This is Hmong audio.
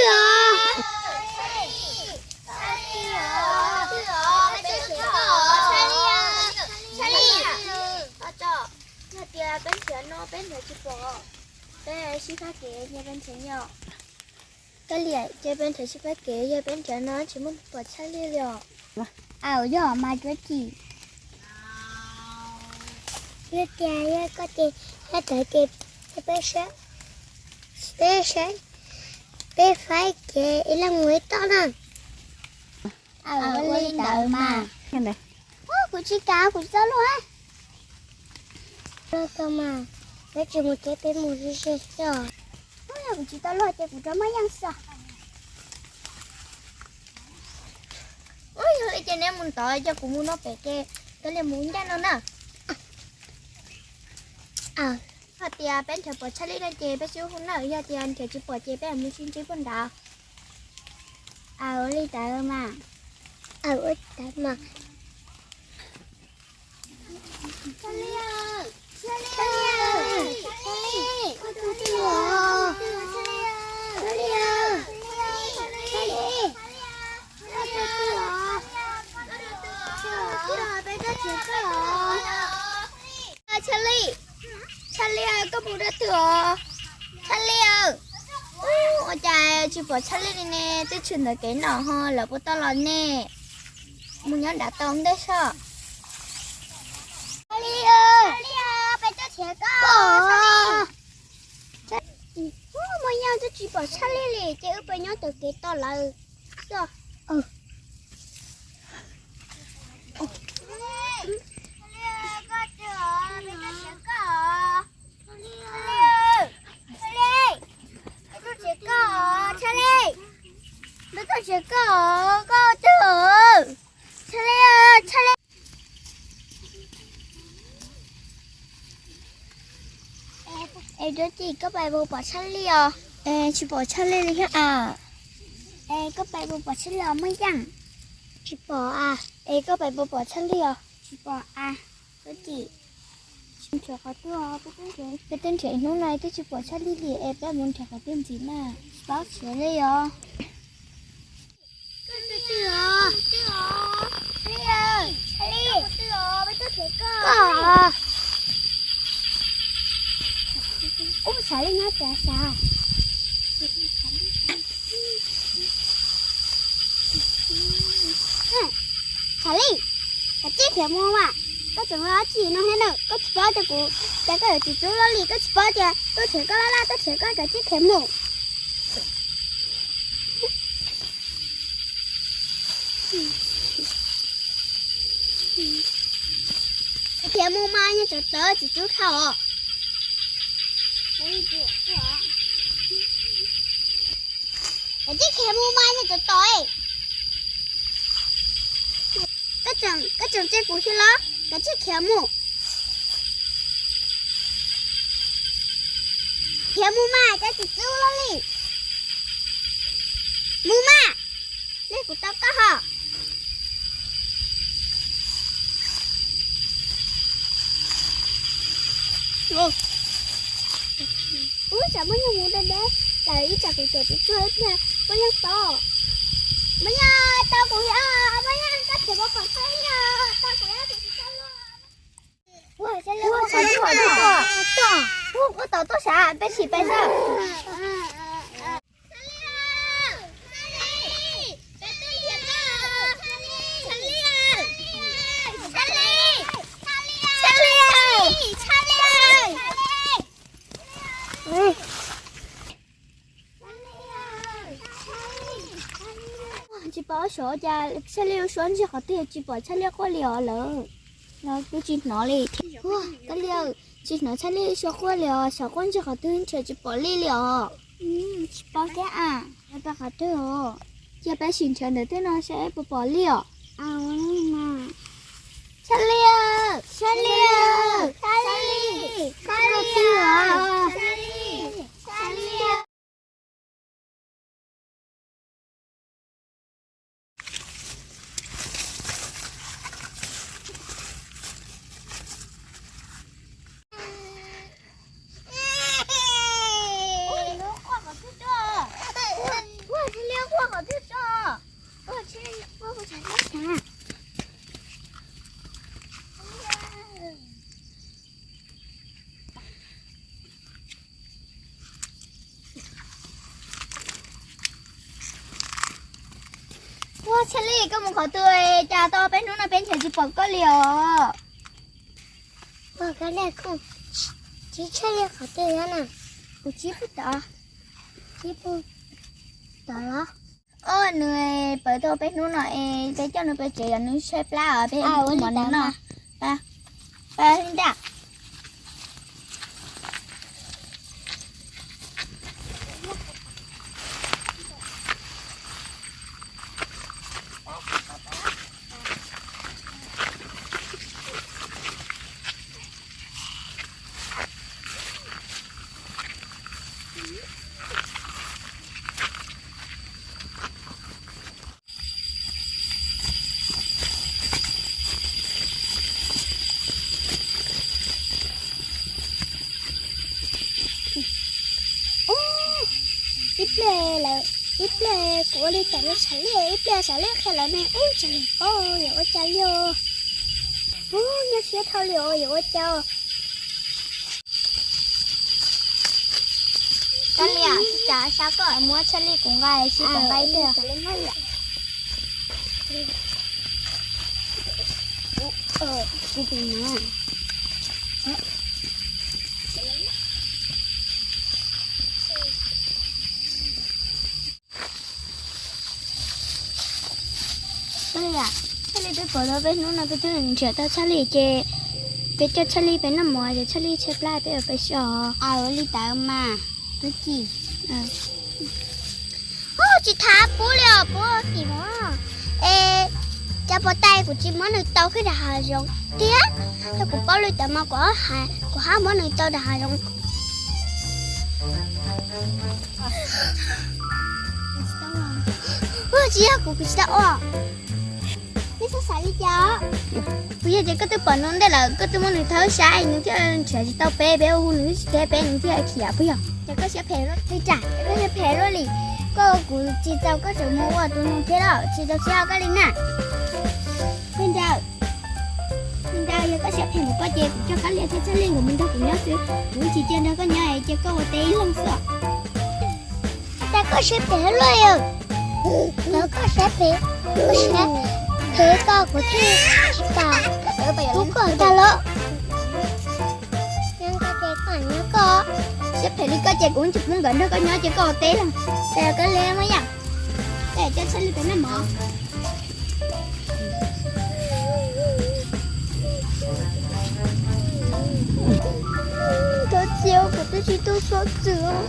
Yog tias peb nrhiav no peb nrhiav tsis pom, peb sib faib kev cia peb nrhiav nyob. Kab liam, cia peb nrhiav sib faib kev, yog peb nrhiav no tsis muaj pom Tshaj Lij li os. Aw, yog mas Cuab Tim. Yog tias yog koj ces, yog tawv ces peb saib, peb saib, peb faib kev ib leeg mus ib toj na. Aw, ua li ntawd mas. Kuv tsis kam, kuv tsis tau luaj. Luaj tau mas, peb tsis mus kev peb mus ze ze xwb. Yog kuv tsis tau luaj ces kuv rov muab yeej xwb. Yog li ces neb mus ntawd ces kuv mus no pem ces koj li mus ncaj no na. Hais tias peb nrhiav pom Tshaj Lij no ces peb sib hu na, yog tias nrhiav tsis pom ces peb mus sib ntsib puag nrad. Aw, ua li ntawd mas. Aw, ua li ntawd mas. Tshaj Lij, Tshaj Lij, Tshaj Lij, Tshaj Lij, koj tus twg os? Tshaj Lij, Tshaj Lij, Tshaj Lij, koj tus twg os? Tshaj Lij, Tshaj Lij, koj mus rau twg os? Tshaj Lij, ua cas tsis pom Tshaj Lij li ne? Twb tshwm ntawm kev no ho lawv puas tau los ne? Mus nyob nrad tau ntej soj. Tshaj Lij, peb tuaj nrhiav koj. Muaj yog twb tsis pom Tshaj Lij li ces wb peb nyob tom kev tos lawm. Tshaj Lij, koj twg? Tshaj Lij, Tshaj Lij. Es Cuab Tim, koj pais puas pom Tshaj Lij os? Es tsis pom Tshaj Lij li thiab as. Es koj pais puas pom Tshaj Lij os Muaj Yeej? Tsis pom as. Es koj pais puas pom Tshaj Lij os? Tsis pom as. Cuab Tim, nrhiav qhov twg os? Peb twb nrhiav hnub no twb tsis pom Tshaj Lij li es peb mus nrhiav qhov twg ntxiv na? Tsis paub nrhiav li os. Koj twg os? Tshaj Lij, Tshaj Lij, koj twg os? Peb tuaj nrhiav koj. Koj. Ub, Tshaj Lij nyob tiag sav. Tshaj Lij, kav tsij khiav mus mas. Koj tseem ua dab tsi no thiab na? Koj tsis paub tias kuv, cas koj yuav txiv txub loj li, koj tsis paub tias tuaj nrhiav koj laj laj, tuaj nrhiav koj, kav tsij khiav mus. Khiav mus mas, nyob tsov tawv txiv txub dhau os. Kav tsij khiav mus mas, nyob tsov tawv. Koj tseem, koj tseem tseg kuv thiab los? Kav tsij khiav mus. Khiav mus mas, cas txiv txub loj li. Mus mas, nej kuv tau koj hos. Ub, tsam Muaj Yeej mus deb deb lawm, ib tsam kuv tuaj tsis tsuag ib pliag Muaj Yeej tau. Muaj Yeej, tau kuv thiab, Muaj Yeej, koj khiav mus kom tau ib yam, tau kuv thiab, kuv tsis tau luag. Ua, ua tau tuaj sav, peb sim peb saib. Tsis paub xyov cas Tshaj Lij lub suab ntseg qhov twg, tsis pom Tshaj Lij quaj li os lawm. Los kuv tsis hnov li. Koj li, tsis hnov Tshaj Lij suab quaj li os, xyov quaj ntseg qhov twg nrhiav tsis pom li li os. Tsis paub thiab as, pais qhov twg os? Cia peb sim nrhiav ntawm tej no saib puas pom li os. Tshaj Lij, Tshaj Lij, Tshaj Lij, Tshaj Lij, Tshaj Lij. Tshaj Lij, koj mus qhov twg cas tau peb hnub no peb nrhiav tsis pom koj li os? Ua ka le kuj tsis tshaj li qhov twg na. Kuv tsis pub tod, tsis pub tod los. Oj, nws pawv tau peb hnub no es peb coj nws pem tsev yog nws tshaib plab os, peb ua li ntawd no. Pa, pa li ntag. Ub, ib pliag lawm, ib pliag kuv ua li cas no Tshaj Lij, ib pliag Tshaj Lij qhia lawv ne, ub, tseem paub yuav ua cas li os. Ub, nyuaj siab dhau li os, yuav ua cas. Koj li, cas sab koj muab Tshaj Lij kuv nqa si kuv nqa ib pliag. Tshaj Lij, peb pom tau peb hnub no peb twb nrhiav tau Tshaj Lij ces peb coj Tshaj Lij pem noj mov ces Tshaj Lij tshaib plab peb ua peb xyov. Ua li ntawd mas, tub ci. Tsis thab pub li os, pub tim mov. Es cas puas tas kuv tsis muab nws tau kiag rau hav zoov tiag. Yog kuv paub li ntawd mas kuv, kuv hab muab nws tau rau hav zoov. Ua tsis yog kuv, kuv tsis tau ua. Nej xav xav li cas? Puas yog tias koj twb pom nws ntej lawm, koj twb muab nws thawb saib, nws thiaj nrhiav tsis tau peb, peb ua hu nws tsis teb peb, nws thiaj khiav puas yog? Ces koj siab phem luaj li cas, koj siab phem luaj li. Koj kuv tsis txaus koj tseem mus ua tus nus thiab los tsis txaus siab koj li na. Phooj ywg, phooj ywg, yog koj siab phem npaum koj ces kuv coj Kab Lia thiab Tshaj Lij nkawd mus nrog kuv nyob xwb, kuv tsis cia nrog koj nyob es cia koj ua teb ib leeg xwb. Cas koj siab phem luaj li, koj siab phem, koj siab phem koj kuv thiaj tsis kam pub koj tag los. Nyob koj ces koj nyob koj. Siab phem li koj ces kuv tsis pub nkawd nrog koj nyob, cia koj ua teb leeg. Ces Kab Lia muaj yam, ces coj Tshaj Lij pem noj mov. Thov txim, kuv twb tsis tau xov txwm.